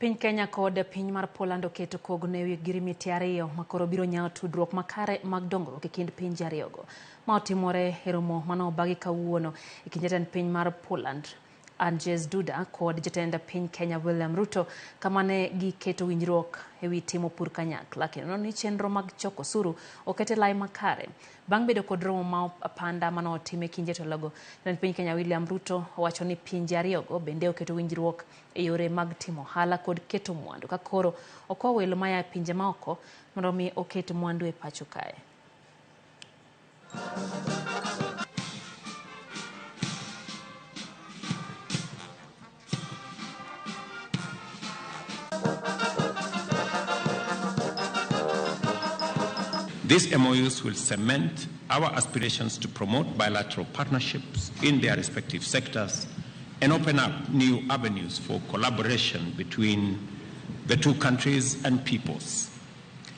Piny Kenya kod piny mar Poland oketo kogno ewi ogirimiti ariyo makoro biro nyawo tudruok makare mag dongruok e kind pinje ariyogo. Ma otimore e romo mane obagi kawuono e kind jatend piny mar Poland Andrzej Duda kod jatend piny Kenya William Ruto, kama ne giketo winjruok ewi timo pur kanyakla kendo ni chenro mag choko osuru oket e lai makare. Bang' bedo kod romo ma apanda mane otim e kind jotelogo, jatend piny Kenya William Ruto owacho ni pinje ariyogo bende oketo winjruok e yore mag timo ohala kod keto mwandu ka koro okwa welo maya e pinje maoko mondo mi oket mwandu e pacho kae. These MOUs will cement our aspirations to promote bilateral partnerships in their respective sectors and open up new avenues for collaboration between the two countries and peoples.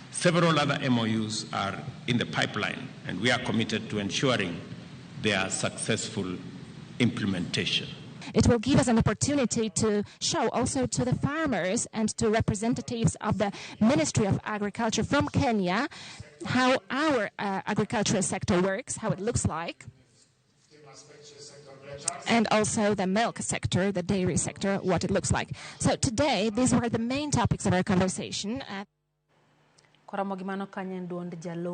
Several other MOUs are in the pipeline, and we are committed to ensuring their successful implementation. It will give us an opportunity to show also to the farmers and to representatives of the Ministry of Agriculture from Kenya how our agricultural sector works, how it looks like, and also the milk sector, the dairy sector, what it looks like. So today, these were the main topics of our conversation. Koromo gi mano kanyo en duond jalo